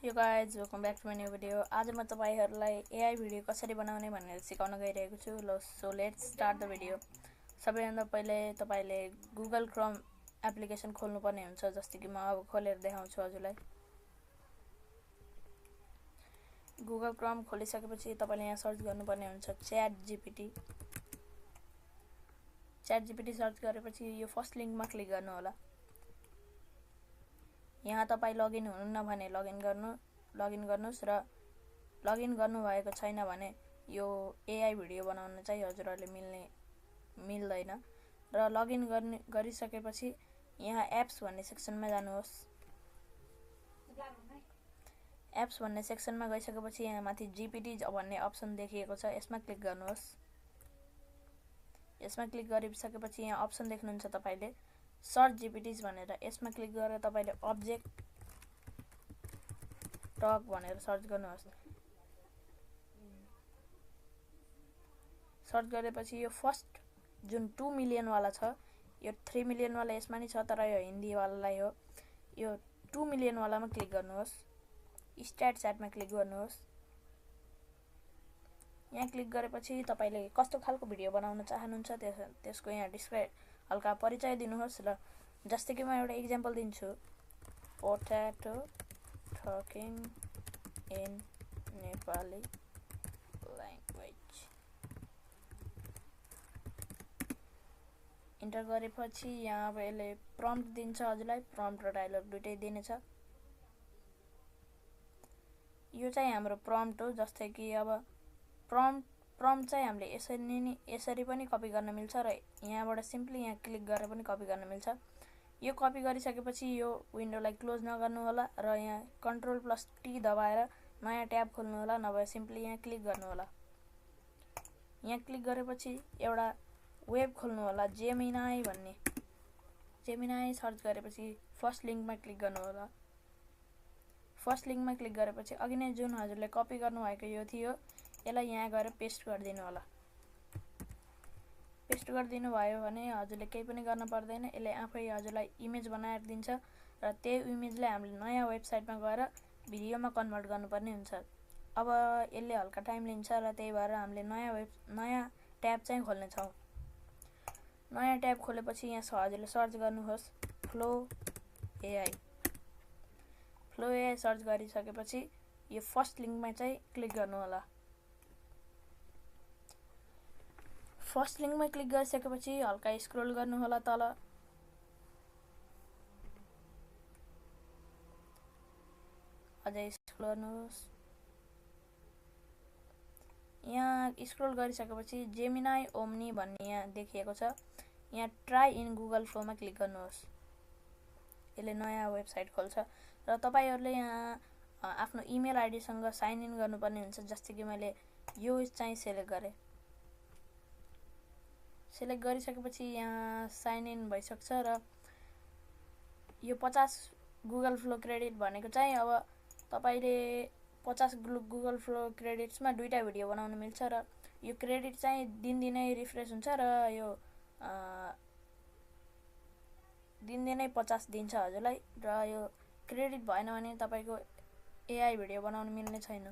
यो guys welcome back to my new video. आज म तपाईहरुलाई एआई भिडियो कसरी बनाउने भनेर सिकाउन गइरहेको छु। So let's start the video. सबैभन्दा पहिले तपाईले गुगल क्रोम एप्लिकेसन खोल्नु पर्ने हुन्छ, जस्तै कि म अब खोलेर देखाउँछु हजुरलाई। गुगल क्रोम खोलिसकेपछि तपाईले यहाँ सर्च गर्नुपर्ने हुन्छ च्याटजीपीटी। च्याटजीपीटी सर्च गरेपछि यो फर्स्ट लिंकमा क्लिक गर्नु होला। यहाँ तपाई लगइन हुनुहुन्न भने लगइन गर्नुस् र लगइन गर्नु भएको छैन भने यो एआई भिडियो बनाउन चाहिँ हजुरहरुले मिल्दैन। र लगइन गरिसकेपछि यहाँ एप्स भन्ने सेक्सनमा जानुहोस्। एप्स भन्ने सेक्सनमा गइसकेपछि यहाँ माथि जीपीटी भन्ने अप्सन देखिएको छ, यसमा क्लिक गर्नुहोस्। यसमा क्लिक गरिसकेपछि यहाँ अप्सन देख्नुहुन्छ तपाईले सर्च जीपीटीज भनेर, यसमा क्लिक गरेर तपाईले अब्जेक्ट टक भनेर सर्च गर्नुहोस्। सर्च गरेपछि यो फर्स्ट जुन 2 मिलियन वाला छ, यो 3 मिलियन वाला यसमा नि छ, तर यो हिन्दी वालालाई हो। यो 2 मिलियन वालामा क्लिक गर्नुहोस्। स्टार्ट च्याटमा क्लिक गर्नुहोस्। यहाँ क्लिक गरेपछि तपाईले कस्तो खालको भिडियो बनाउन चाहनुहुन्छ त्यसको यहाँ डिस्क्राइब हल्का परिचय दिनुहोस्। र जस्तै कि म एउटा एक्जाम्पल दिन्छु, potato talking in Nepali language. Enter गरेपछि यहाँ अब यसले प्रम्प्ट दिन्छ हजुरलाई। प्रम्प्ट र डायलग दुटै दिनेछ। यो चाहिँ हाम्रो प्रम्प्ट हो। जस्तै कि अब प्रम्प्ट चाहिँ हामीले यसरी पनि कपी गर्न मिल्छ र यहाँबाट सिम्पली यहाँ क्लिक गरेर पनि कपी गर्न मिल्छ। यो कपी गरिसकेपछि यो विन्डोलाई क्लोज नगर्नु होला र यहाँ Ctrl+T दबाएर नयाँ ट्याब खोल्नु होला, नभए सिम्पली यहाँ क्लिक गर्नु होला। यहाँ क्लिक गरेपछि एउटा वेब खोल्नु होला, जेमिनाई भन्ने। जेमिनाई सर्च गरेपछि फर्स्ट लिंकमा क्लिक गर्नु होला। फर्स्ट लिंकमा क्लिक गरेपछि अघि नै जुन हजुरले कपी गर्नुभएको यो थियो, यसलाई यहाँ गएर पेस्ट गरिदिनु होला। पेस्ट गरिदिनु भयो भने हजुरले केही पनि गर्न पर्दैन, यसले आफै हजुरलाई इमेज बनाएर दिन्छ र त्यही इमेजलाई हामीले नयाँ वेबसाइटमा गएर भिडियोमा कन्भर्ट गर्नुपर्ने हुन्छ। अब यसले हल्का टाइम लिन्छ र त्यही भएर हामीले नयाँ ट्याब चाहिँ खोल्ने छौं। नयाँ ट्याब खोलेपछि यहाँ हजुरले सर्च गर्नुहोस् flow AI. Flow AI search गरिसकेपछि यो फर्स्ट लिंकमा चाहिँ क्लिक गर्नु होला। फर्स्ट लिंकमा क्लिक गरिसकेपछि हल्का स्क्रोल गर्नु होला तल। अझै स्क्रोल गर्नुहोस्। यहाँ स्क्रोल गरिसकेपछि जेमिनाई ओम्नी भन्ने यहाँ देखिएको छ। यहाँ ट्राई इन गुगल फ्लोमा क्लिक गर्नुहोस्। यसले नयाँ वेबसाइट खोल्छ र तपाईहरुले यहाँ आफ्नो इमेल आईडी सँग साइन इन गर्नुपर्ने हुन्छ। जस्तै कि मैले यो चाहिँ सेलेक्ट गरे। सेलेक्ट गरिसकेपछि यहाँ साइन इन भइसक्छ र यो 50 गुगल फ्लो क्रेडिट भनेको चाहिँ अब तपाईले 50 गुगल फ्लो क्रेडिट्समा दुईटा भिडियो बनाउन मिल्छ र यो क्रेडिट चाहिँ दिनदिनै रिफ्रेश हुन्छ र यो दिनदिनै 50 दिन्छ हजुरलाई। र यो क्रेडिट भएन भने तपाईको एआई भिडियो बनाउन मिल्ने छैन।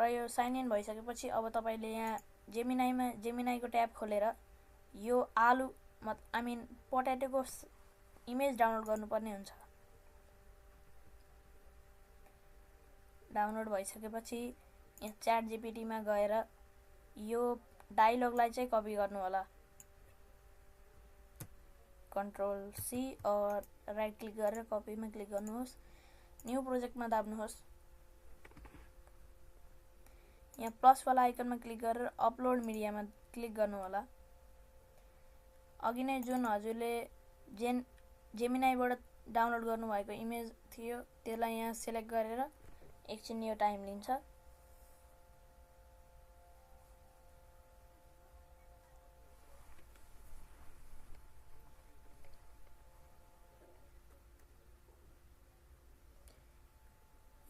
र यो साइन इन भइसकेपछि अब तपाईले यहाँ जेमिनाईको ट्याब खोलेर यो आलु पोटेटोको इमेज डाउनलोड गर्नुपर्ने हुन्छ। डाउनलोड भइसकेपछि यहाँ च्याट जीपीटी मा गएर यो डायलगलाई चाहिँ कपी गर्नु होला। Ctrl+C और राइट क्लिक गरेर कपीमा क्लिक गर्नुहोस्। न्यू प्रोजेक्टमा दाब्नुहोस्। यहाँ प्लस वाला आइकनमा क्लिक गरेर अपलोड मिडियामा क्लिक गर्नु होला। अघि नै जुन हजुरले जेमिनाईबाट डाउनलोड गर्नुभएको इमेज थियो त्यसलाई यहाँ सिलेक्ट गरेर एकछिन यो टाइम लिन्छ।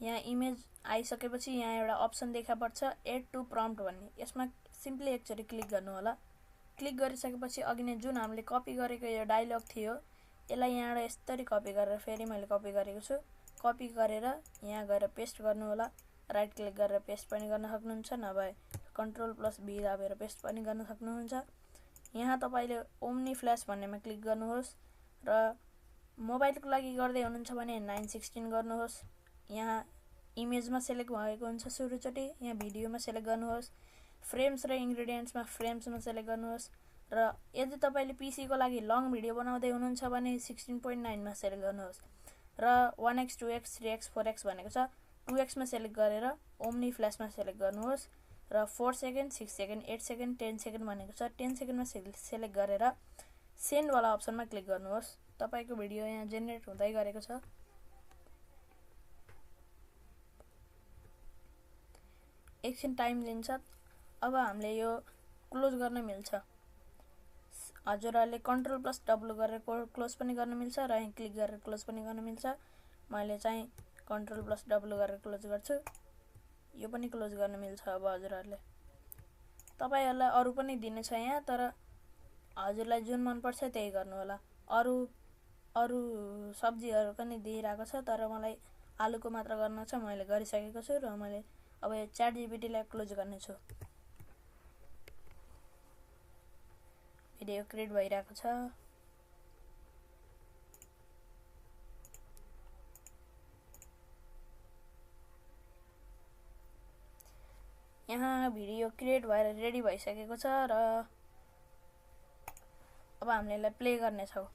यहाँ इमेज आइसकेपछि यहाँ एउटा अप्सन देखा पर्छ एड टु प्रम्प्ट भन्ने। यसमा सिम्पली एकचोटी क्लिक गर्नु होला। क्लिक गरिसकेपछि अघि नै जुन हामीले कपी गरेको यो डायलग थियो यसलाई यहाँबाट यसरी कपी गरेर फेरि मैले कपी गरेको छु। कपी गरेर यहाँ गएर पेस्ट गर्नु होला। राइट क्लिक गरेर पेस्ट पनि गर्न सक्नुहुन्छ, नभए Ctrl+V दाबेर पेस्ट पनि गर्न सक्नुहुन्छ। यहाँ तपाईले ओम्नी फ्ल्यास भन्नेमा क्लिक गर्नुहोस् र मोबाइलको लागि गर्दै हुनुहुन्छ भने 916 गर्नुहोस्। यहाँ इमेजमा सेलेक्ट भएको हुन्छ सुरुचोटि, यहाँ भिडियोमा सेलेक्ट गर्नुहोस्। फ्रेम्स र इन्ग्रेडियन्ट्समा फ्रेम्समा सेलेक्ट गर्नुहोस् र यदि तपाईले पीसी को लागि लङ भिडियो बनाउँदै हुनुहुन्छ भने 16.9 मा सेलेक्ट गर्नुहोस् र 1x 2x 3x 4x भनेको छ 2x मा सेलेक्ट गरेर ओम्नी फ्ल्यासमा सेलेक्ट गर्नुहोस् र 4 सेकेन्ड 6 सेकेन्ड 8 सेकेन्ड 10 सेकेन्ड भनेको छ 10 सेकेन्डमा सेलेक्ट गरेर सेन्ड वाला अप्सनमा क्लिक गर्नुहोस्। तपाईको भिडियो यहाँ जेनेरेट हुँदै गरेको छ। एकछिन टाइम लिन्छ। अब हामीले यो क्लोज गर्न मिल्छ। हजुरहरुले Ctrl+W गरेर क्लोज पनि गर्न मिल्छ र यहाँ क्लिक गरेर क्लोज पनि गर्न मिल्छ। मैले चाहिँ Ctrl+W गरेर क्लोज गर्छु। यो पनि क्लोज गर्न मिल्छ। अब हजुरहरुले तपाईहरुलाई अरु पनि दिने छ यहाँ, तर हजुरलाई जुन मन पर्छ त्यही गर्नु होला। अरु सब्जीहरु पनि दिइराको छ, तर मलाई आलुको मात्र गर्न छ। मैले गरिसकेको छु र मैले अब यो ChatGPT लाई क्लोज गर्ने छु। भिडियो क्रिएट भइराको छ। यहाँ भिडियो क्रिएट भएर रेडी भइसकेको छ र अब हामीले यसलाई प्ले गर्ने छौं।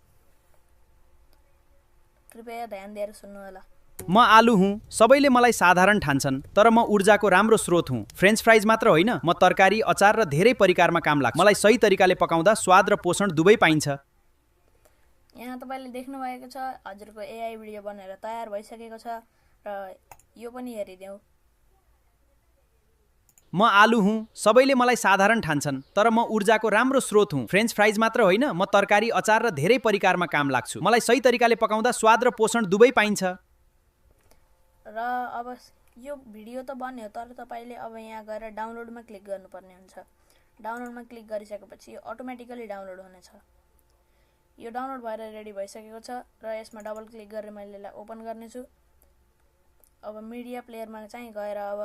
कृपया ध्यान दिएर सुन्नु होला। म आलु हुँ, सबैले मलाई साधारण ठान्छन्, तर म ऊर्जाको राम्रो स्रोत हुँ। फ्रेन्च फ्राइज मात्र होइन, म तरकारी, अचार र धेरै परिकारमा काम लाग्छ। मलाई सही तरिकाले पकाउँदा स्वाद र पोषण दुवै पाइन्छ। यहाँ तपाईले देख्नु भएको छ हजुरको एआई भिडियो बनेर तयार भइसकेको छ र यो पनि हेरिदेऊ। म आलु हुँ, सबैले मलाई साधारण ठान्छन्, तर म ऊर्जाको राम्रो स्रोत हुँ। फ्रेन्च फ्राइज मात्र होइन, म तरकारी, अचार र धेरै परिकारमा काम लाग्छु। मलाई सही तरिकाले पकाउँदा स्वाद र पोषण दुवै पाइन्छ। र अब यो भिडियो त बन्यो, तर तपाईले अब यहाँ गएर डाउनलोडमा क्लिक गर्नुपर्ने हुन्छ। डाउनलोडमा क्लिक गरिसकेपछि यो अटोमेटिकली डाउनलोड हुनेछ। यो डाउनलोड भएर रेडी भइसकेको छ र यसमा डबल क्लिक गरेर मैले यसलाई ओपन गर्ने छु। अब मिडिया प्लेयरमा चाहिँ गएर अब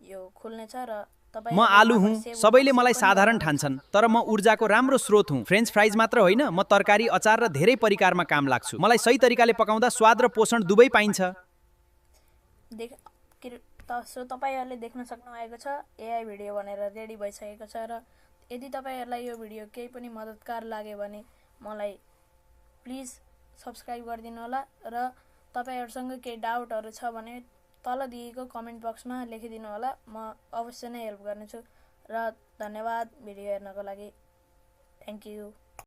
यो खुल्ने छ र म आलु हुँ, सबैले मलाई साधारण ठान्छन्, तर म ऊर्जाको राम्रो स्रोत हुँ। फ्रेन्च फ्राइज मात्र होइन, म तरकारी, अचार र धेरै परिकारमा काम लाग्छु। मलाई सही तरिकाले पकाउँदा स्वाद र पोषण दुवै पाइन्छ। तपाईहरुले देख्न सक्नुभएको छ एआई भिडियो बनेर रेडी भइसकेको छ र यदि तपाईहरुलाई यो भिडियो केही पनि मद्दतगार लाग्यो भने मलाई प्लिज सब्स्क्राइब गरिदिनु होला र तपाईहरुसँग केही डाउटहरु छ भने तल दिएको कमेन्ट बक्समा लेखिदिनु होला। म अवश्य नै हेल्प गर्नेछु र धन्यवाद भिडियो हेर्नको लागि। Thank you.